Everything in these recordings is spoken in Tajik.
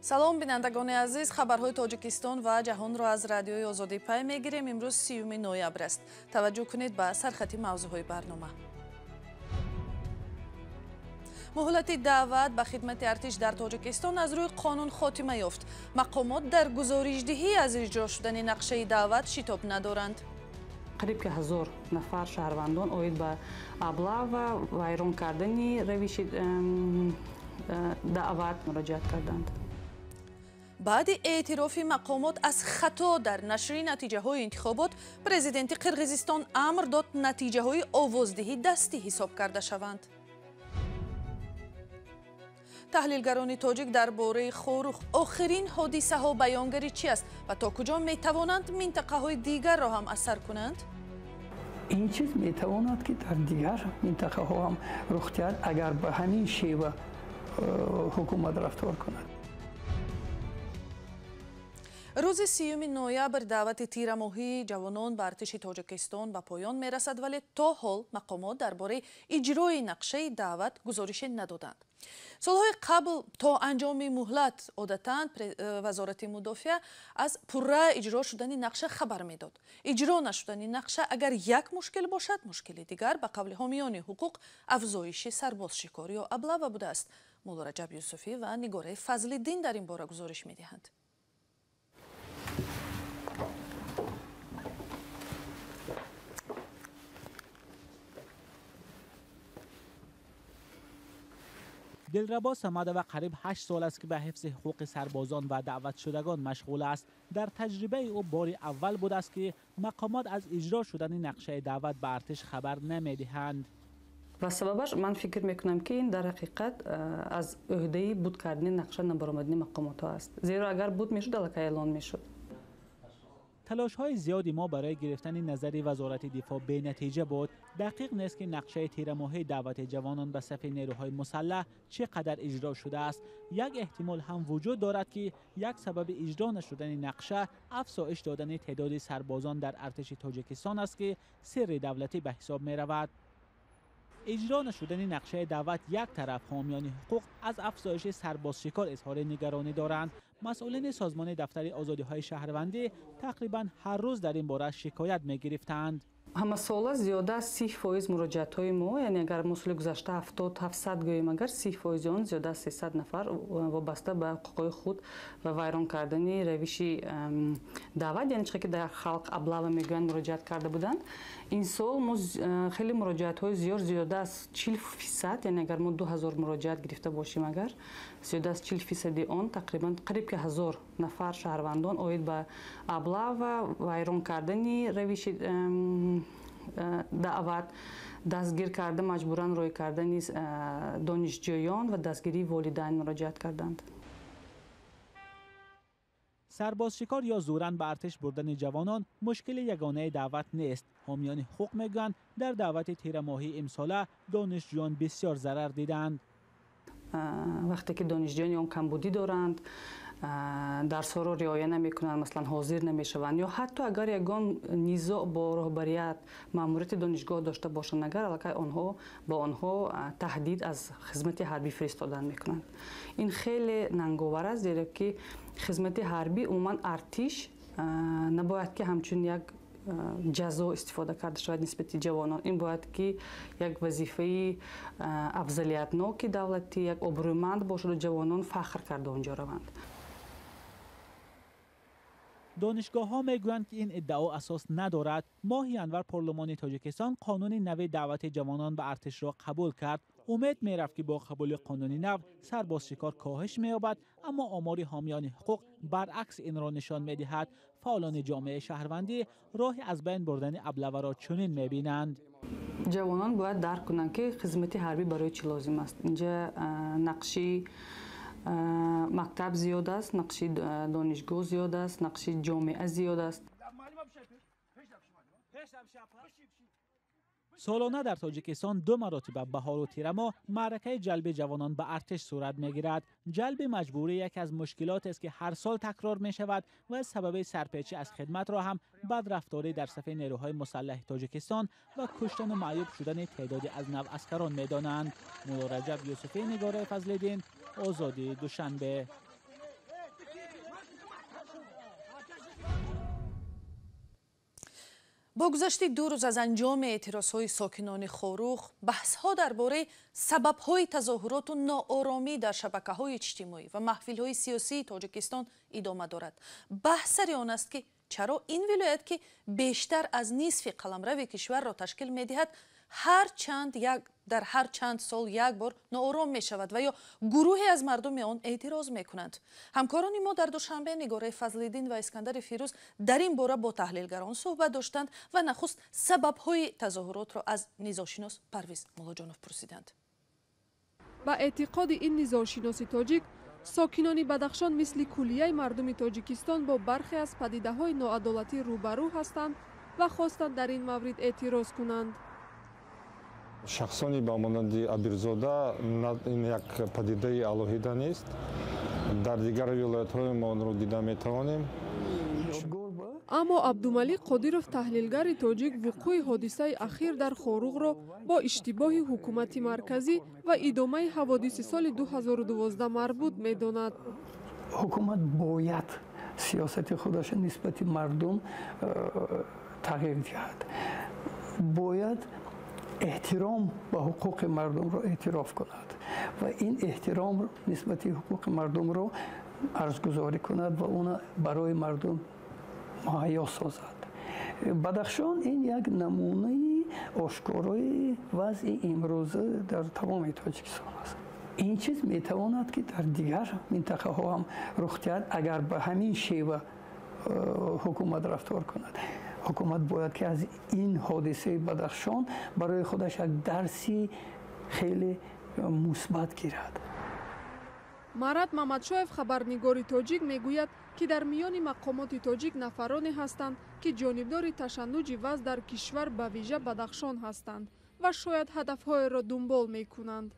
Салом бинандагони азиз, хабарҳои Тоҷикистон ва ҷаҳонро аз радиои Озодӣ пай мегирем. Имрӯз 30 ноябр аст. Таваҷҷӯҳ кунед ба сархати мавзӯъҳои барнома. Муҳлати даъват ба хидмати артиш дар Тоҷикистон аз рӯи қонун хотима ёфт. Мақомот дар гузоришдиҳӣ аз иҷро шудани нақшаи даъват шитоб надоранд. Қариб ки 1000 нафар шаҳрвандон оид ба облава вайрон кардани равиши даъват муроҷиат карданд. Баъди эътирофи мақомот аз хато дар нашри натиҷаҳои интихобот, президенти Қирғизистон амр дод натиҷаҳои овоздиҳӣ дастӣ ҳисоб карда шаванд. Таҳлилгарони тоҷик дар бораи Хорух охирин ҳодисаҳо баёнгари чи аст ва то куҷо метавонанд минтақаҳои дигарро ҳам асар кунанд? Ин чиз метавонад ки дар дигар минтақаҳо ҳам рух диҳад, агар ба ҳамин шева ҳукумат рафтор кунад. Рӯзи 30 ноябр даъвати тирамоҳии ҷавонон ба артиши Тоҷикистон ба поён мерасад, вале то ҳол мақомот дар бораи иҷрои нақшаи даъват гузорише надоданд. Солҳои қабл то анҷоми муҳлат одатан вазорати мудофиа аз пурра иҷро шудани нақша хабар медод. Иҷро нашудани нақша агар як мушкил бошад, мушкили дигар ба қавли ҳомиёни ҳуқуқ афзоиши сарбозшикор ё облава будааст. Мулло Раҷаб Юсуфӣ ва Нигораи Фазлиддин дар ин бора гузориш медиҳанд. Дилрабо Самадова қариб 8 сол аст ки ба ҳифзи ҳуқуқи сарбозон ва даъватшудагон машғул аст. Дар таҷрибаи ӯ бори аввал будааст ки мақомот аз иҷро шудани нақшаи даъват ба артиш хабар намедиҳанд. Ва сабабаш ман фикр мекунам ки ин дар ҳақиқат аз ӯҳдаи буд кардани нақша набаромадани мақомотҳо аст. Зеро агар буд мешуд, аллакай эълон мешуд. Талошҳои зиёди мо барои гирифтани назари вазорати дифоъ бенатиҷа буд. Дақиқ нест ки нақшаи тирамоҳии даъвати ҷавонон ба сафи нерӯҳои мусаллаҳ чӣ қадар иҷро шудааст. Як эҳтимол ҳам вуҷуд дорад ки як сабаби иҷро нашудани нақша афзоиш додани теъдоди сарбозон дар артиши Тоҷикистон аст ки сирри давлатӣ ба ҳисоб меравад. Иҷро нашудани нақшаи даъват як тараф, ҳомиёни ҳуқуқ аз афзоиши сарбозшикор изҳори нигаронӣ доранд. Масъулини созмони дафтари озодиҳои шаҳрвандӣ тақрибан ҳар рӯз дар ин бора шикоят мегирифтанд. Ҳамасола зиёда аз 30% муроҷиатҳои мо, яъне агар мо соли гузашта 70-700 гӯем, агар 30% он зиёда аз 300 нафар вобаста ба ҳуқуқҳои худ ва вайрон кардани равиши даъват, яъне чӣ ки дар халқ облава мегӯянд, муроҷиат карда буданд. Ин сол мо хеле муроҷиатҳои зиёд, зиёда аз 40%, яъне агар мо 2000 муроҷиат гирифта бошем, агар зиёда аз 40% он тақрибан қариб ки 1000 нафар шаҳрвандон оид ба облава вайрон кардани равиши даъват, дастгир карда, маҷбуран рӯй кардани донишҷӯён ва дастгирии волидайн муроҷиат карданд. Сарбозшикор ё зӯран ба артиш бурдани ҷавонон мушкили ягонаи даъват нест. Ҳомиёни ҳуқуқ мегӯянд дар даъвати тирамоҳии имсола донишҷӯён бисёр зарар диданд. Вақте ки донишҷӯёни он камбудӣ доранд, дарсҳоро риоя намекунанд, масалан ҳозир намешаванд, ё ҳатто агар ягон низоъ бо роҳбарият, маъмурияти донишгоҳ дошта бошанд, агар аллакай онҳо бо онҳо таҳдид аз хизмати ҳарбӣ фиристодан мекунанд. Ин хеле нанговар аст, зеро ки хизмати ҳарбӣ, умуман артиш набояд ки ҳамчун як ҷазо истифода карда шавад нисбати ҷавонон. Ин бояд ки як вазифаи афзалиятноки давлатӣ, як обрӯманд бошаду ҷавонон фахр карда онҷо раванд. Донишгоҳҳо мегӯянд ки ин иддао асос надорад. Моҳи январ парлумони Тоҷикистон қонуни нави даъвати ҷавонон ба артишро қабул кард. Умед мерафт ки бо қабули қонуни нав сарбозшикор коҳиш меёбад, аммо омори ҳомиёни ҳуқуқ баръакс инро нишон медиҳад. Фаъолони ҷомеаи шаҳрвандӣ роҳи аз байн бурдани аблаваро чунин мебинанд. Ҷавонон бояд дарк кунанд ки хизмати ҳарбӣ барои чӣ лозим аст. Инҷа нақши мактаб зиёд аст, нақши донишгоҳ зиёд аст, нақши ҷомеа зиёд аст. Солона дар Тоҷикистон 2 маротиба баҳору тирамо маъракаи ҷалби ҷавонон ба артиш сурат мегирад. Ҷалби маҷбурӣ яке аз мушкилотест ки ҳар сол такрор мешавад ва сабаби сарпечӣ аз хидматро ҳам бадрафторӣ дар сафи нерӯҳои мусаллаҳи Тоҷикистон ва куштану маъюб шудани теъдоди аз нав аскарон медонанд. Мулло Раҷаб Юсуфӣ, Нигораи Фазлиддин, Озодӣ, Душанбе. Бо гузашти 2 рӯз аз анҷоми эътирозҳои сокинони Хоруғ, баҳсҳо дар бораи сабабҳои тазоҳуроту нооромӣ дар шабакаҳои иҷтимоӣ ва маҳфилҳои сиёсии Тоҷикистон идома дорад. Баҳс сари он аст, ки чаро ин вилоят, ки бештар аз нисфи қаламрави кишварро ташкил медиҳад, дар ҳар чанд сол як бор ноором мешавад ва ё гурӯҳе аз мардуми он эътироз мекунанд. Ҳамкорони мо дар Душанбе Нигораи Фазлиддин ва Искандари Фирӯз дар ин бора бо таҳлилгарон суҳбат доштанд ва нахуст сабабҳои тазоҳуротро аз низошинос Парвиз Муллоҷонов пурсиданд. Ба эътиқоди ин низошиноси тоҷик, сокинони Бадахшон мисли куллияи мардуми Тоҷикистон бо бархе аз падидаҳои ноадолатӣ рӯбарӯ ҳастанд ва хостанд дар ин маврид эътироз кунанд. Шахсони ба монанди Абирзода ин як падидаи алоҳида нест. Дар дигар вилоятҳои мо онро дида метавонем. Аммо Абдумалик Қодиров, таҳлилгари тоҷик, вуқӯи ҳодисаи ахир дар Хоруғро бо иштибоҳи ҳукумати марказӣ ва идомаи ҳаводиси соли 2012 марбут медонад. Ҳукумат бояд сиёсати худашро нисбати мардум тағйир диҳад. Бояд эҳтиром ба ҳуқуқи мардумро эътироф кунад ва ин эҳтиром нисбати ҳуқуқи мардумро арзгузорӣ кунад ва она барои мардум муҳайё созад. Бадахшон ин як намунаи ошкорои вазъи имрӯза дар тамоми Тоҷикистон аст. Ин чиз метавонад, ки дар дигар минтақаҳо ҳам рух диҳад, агар ба ҳамин шева ҳукумат рафтор кунад. Ҳукумат бояд ки аз ин ҳодисаи Бадахшон барои худаш як дарси хеле мусбат гирад. Марат Мамадшоев, хабарнигори тоҷик, мегӯяд, ки дар миёни мақомоти тоҷик нафароне ҳастанд, ки ҷонибдори ташаннуҷи вазъ дар кишвар, ба вижа Бадахшон ҳастанд ва шояд ҳадафҳоеро дунбол мекунанд.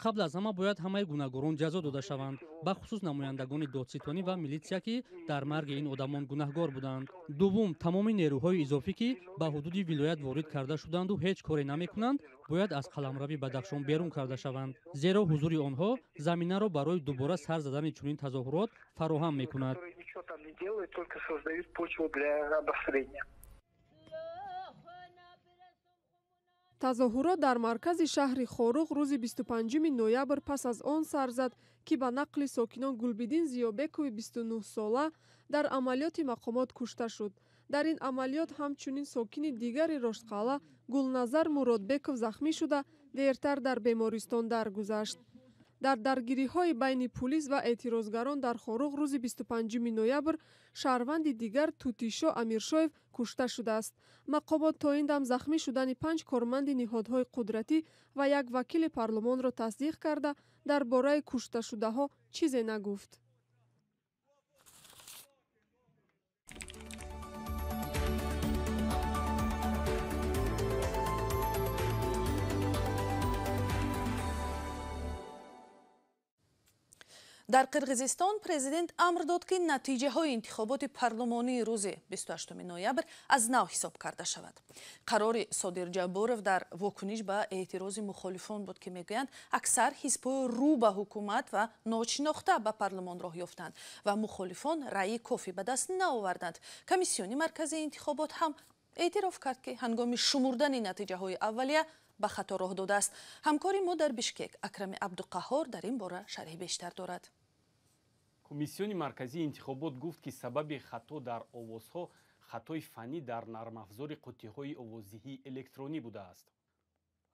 Қабл аз ҳама бояд ҳамаи гунаҳгорон ҷазо дода шаванд, бахусус намояндагони додситонӣ ва милитсия, ки дар марги ин одамон гунаҳгор буданд. Дуввум, тамоми нерӯҳои изофӣ, ки ба ҳудуди вилоят ворид карда шуданду ҳеҷ коре намекунанд, бояд аз қаламрави Бадахшон берун карда шаванд, зеро ҳузури онҳо заминаро барои дубора сар задани чунин тазоҳурот фароҳам мекунад. Тазоҳурот дар маркази шаҳри Хоруғ рӯзи 25 ноябр пас аз он сар зад, ки ба нақли сокинон Гулбиддин Зиёбекови 29-сола дар амалиёти мақомот кушта шуд. Дар ин амалиёт ҳамчунин сокини дигари Роштқалъа Гулназар Муродбеков захмӣ шуда, дертар дар бемористон даргузашт. Дар даргириҳои байни пулис ва эътирозгарон дар Хоруғ рӯзи 25 ноябр шаҳрванди дигар Тутишо Амиршоев кушта шудааст. Мақомот то ин дам захмӣ шудани 5 корманди ниҳодҳои қудратӣ ва як вакили парлумонро тасдиқ карда, дар бораи кушташудаҳо чизе нагуфт. Дар Қирғизистон президент амр дод, ки натиҷаҳои интихоботи парлумонии рӯзи 28 ноябр аз нав ҳисоб карда шавад. Қарори Содир Ҷабборов дар вокуниш ба эътирози мухолифон буд, ки мегӯянд аксар ҳизбҳои рӯ ба ҳукумат ва ночинохта ба парлумон роҳ ёфтанд ва мухолифон раъи кофӣ ба даст наоварданд. Комиссиони марказии интихобот ҳам эътироф кард, ки ҳангоми шумурдани натиҷаҳои аввалия ба хато роҳ додааст. Ҳамкори мо дар Бишкек Акрами Абдуқаҳҳор дар ин бора шарҳи бештар дорад. Комиссиони марказии интихобот гуфт, ки сабаби хато дар овозҳо хатои фаннӣ дар нармафзори қуттиҳои овоздиҳии электронӣ будааст.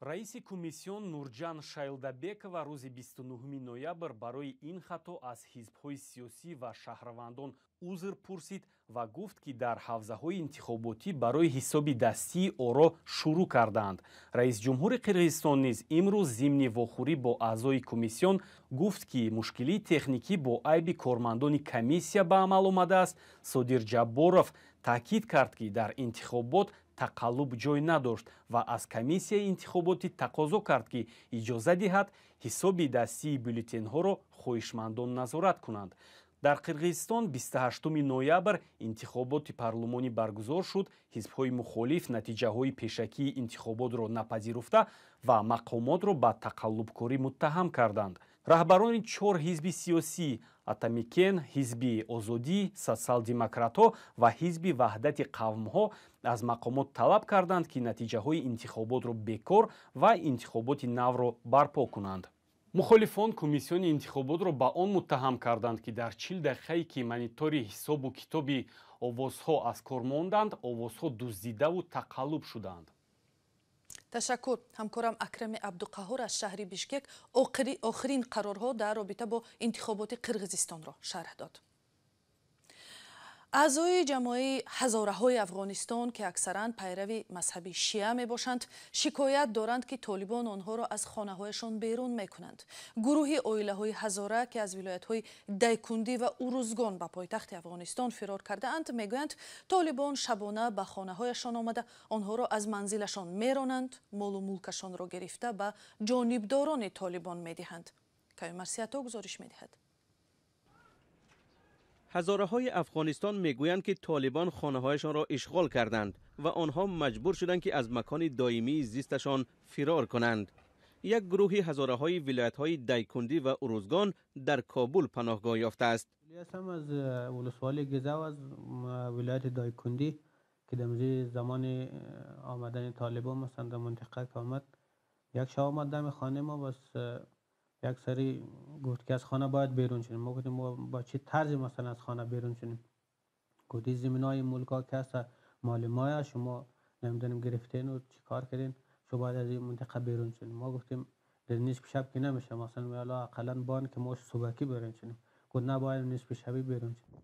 Раиси комиссион Нурҷан Шайлдабекова рӯзи 29 ноябр барои ин хато аз ҳизбҳои сиёсӣ ва шаҳрвандон узр пурсид ва гуфт, ки дар ҳавзаҳои интихоботӣ барои ҳисоби дастии оро шурӯъ кардаанд. Раисҷумҳури Қирғизистон низ имрӯз зимни вохӯрӣ бо аъзои комиссион гуфт, ки мушкилии техникӣ бо айби кормандони комиссия ба амал омадааст. Содир Ҷабборов таъкид кард, ки дар интихобот тақаллуб ҷой надошт ва аз комиссияи интихоботӣ тақозо кард, ки иҷоза диҳад ҳисоби дастии бюллетенҳоро хоҳишмандон назорат кунанд. Дар Қирғизистон 28 ноябр интихоботи парлумонӣ баргузор шуд. Ҳизбҳои мухолиф натиҷаҳои пешакии интихоботро напазируфта ва мақомотро ба тақаллубкорӣ муттаҳам карданд. Раҳбарони чор ҳизби сиёсӣ Атамекен, ҳизби Озодӣ, Социал-демократҳо ва ҳизби Ваҳдати қавмҳо аз мақомот талаб карданд, ки натиҷаҳои интихоботро бекор ва интихоботи навро барпо кунанд. Мухолифон комиссиони интихоботро ба он муттаҳам карданд, ки дар 40 дақиқае ки монитори ҳисобу китоби овозҳо аз кор монданд, овозҳо дуздидаву тақаллуб шуданд. Ташаккур. Ҳамкорам Акрами Абдуқаҳҳор аз шаҳри Бишкек охирин қарорҳо дар робита бо интихоботи Қирғизистонро шарҳ дод. Аъзои ҷамоаи ҳазораҳои Афғонистон, ки аксаран пайрави мазҳаби шиа мебошанд, шикоят доранд, ки толибон онҳоро аз хонаҳояшон берун мекунанд. Гурӯҳи оилаҳои ҳазора, ки аз вилоятҳои Дайкундӣ ва Урузгон ба пойтахти Афғонистон фирор кардаанд, мегӯянд, толибон шабона ба хонаҳояшон омада, онҳоро аз манзилашон меронанд, молу мулкашонро гирифта ба ҷонибдорони толибон медиҳанд. Каюмарсиято гузориш медиҳад. Ҳазораҳои Афғонистон мегӯянд, ки толибон хонаҳояшонро ишғол карданд ва онҳо маҷбур шуданд, ки аз макони доимии зисташон фирор кунанд. Як гурӯҳи ҳазораҳои вилоятҳои Дайкундӣ ва Урузгон дар Кобул паноҳгоҳ ёфтааст. ҳастам аз ولسوالی گزو از ولایت دایکندی که در زمان آمدن طالبان مثلا در منطقه که آمد، یک شب آمد دم خانه ما، بس یک سری گفت که از خانه باید بیرون شدیم. ما گفتیم ما با چه طرزی مثلا از خانه بیرون شدیم؟ گفت این زمینای ملکا که هست مال مایا، شما نمیدونیم گرفتین و چی کار کردین، شما باید از این منطقه بیرون شدیم. ما گفتیم در نصف شب که نمیشه، مثلا والا اقلا بان که ما صبحکی بیرون شدیم. گفت نه، باید نصف شبی بیرون شدیم.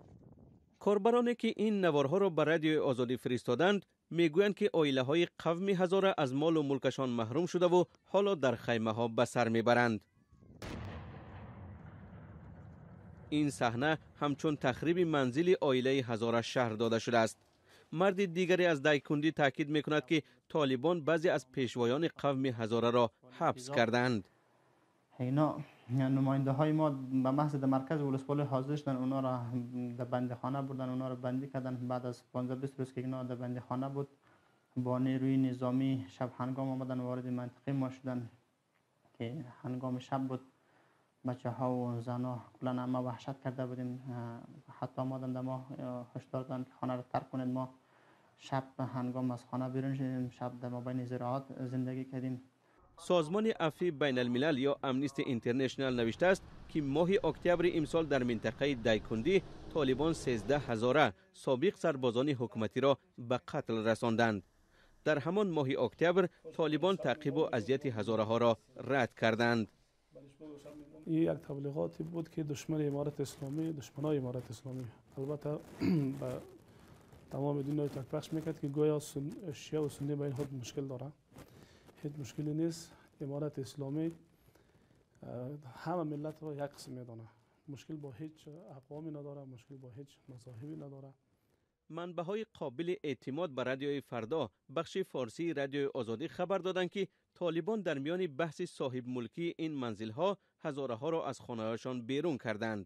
Корбароне ки ин наворҳоро ба Радиои Озодӣ фиристоданд, мегӯянд, ки оилаҳои қавми ҳазора аз молу мулкашон маҳрум шудаву ҳоло дар хаймаҳо ба сар мебаранд. Ин саҳна ҳамчун тахриби манзили оилаи ҳазора шаҳр дода шудааст. Марди дигаре аз Дайкундӣ таъкид мекунад, ки толибон баъзе аз пешвоёни қавми ҳазораро ҳабс кардаанд. اینا نماینده های ما به محض در مرکز ولسوالی حاضر شدن، اونا را در بندیخانه بردن، اونا را بندی کردن. بعد از 15 20 روز که اینا در بندیخانه بود، با نیروی نظامی شب هنگام آمدن وارد منطقه ما شدن که هنگام شب بود. بچه ها و زن ها کلا ما وحشت کرده بودیم. حتی آمدن در ما هشدار دادن که خانه را ترک کنید. ما شب هنگام از خانه بیرون شدیم، شب در مابین زراعات زندگی کردیم. Созмони афви байналмилал ё Амнисти Интернешнал навиштааст, ки моҳи октябри имсол дар минтақаи Дайкундӣ толибон 13 ҳазора собиқ сарбозони ҳукуматиро ба қатл расонданд. Дар ҳамон моҳи октябр толибон таъқибу азияти ҳазораҳоро рад карданд. Ин як таблиғоте буд, ки душмани Иморати Исломӣ, душманои Иморати Исломӣ, албатта, ба тамоми дунёи так пахш мекард, ки гӯё шиаву суннӣ байни худ мушкил доранд. Ҳеҷ мушкиле нест. Иморати Исломӣ ҳама миллатро як қисм медонад, мушкил бо ҳеҷ ақвоме надорад, мушкил бо ҳеҷ мазоҳибе надорад. Манбаъҳои қобили эътимод ба Радиои Фардо, бахши форсии Радиои Озодӣ, хабар доданд, ки толибон дар миёни баҳси соҳибмулкии ин манзилҳо ҳазораҳоро аз хонаҳояшон берун карданд.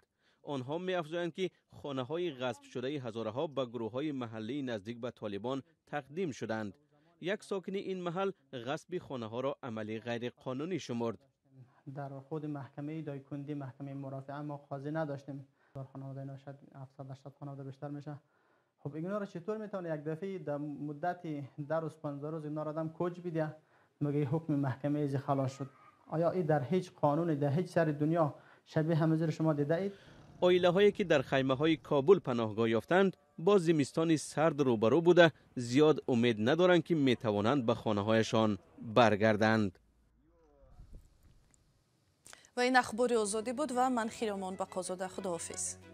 Онҳо меафзоянд, ки хонаҳои ғасбшудаи ҳазораҳо ба гурӯҳҳои маҳаллии наздик ба толибон тақдим шуданд. Як сокини ин маҳал ғасби хонаҳоро амали ғайриқонунӣ шумурд. Дар худ محکمه دایکندی، محکمه مرافعه ما قاضی نداشتیم. در خانواده اینا شاید 700 80 خانواده بیشتر میشه. خب اینا رو چطور میتونه یک دفعه در مدت 10 روز 15 روز اینا رو آدم کوچ بده، مگه حکم محکمه ازی خلاص شد؟ آیا این در هیچ قانون در هیچ سر دنیا شبیه همزیر شما دیده اید؟ Оилаҳое ки дар хаймаҳои Кобул паноҳгоҳ ёфтанд, бо зимистони сард рӯбарӯ буда, зиёд умед надоранд, ки метавонанд ба хонаҳояшон баргарданд. Ва ин Ахбори Озодӣ буд ва ман Хиромон Бақозода. Худоҳофиз.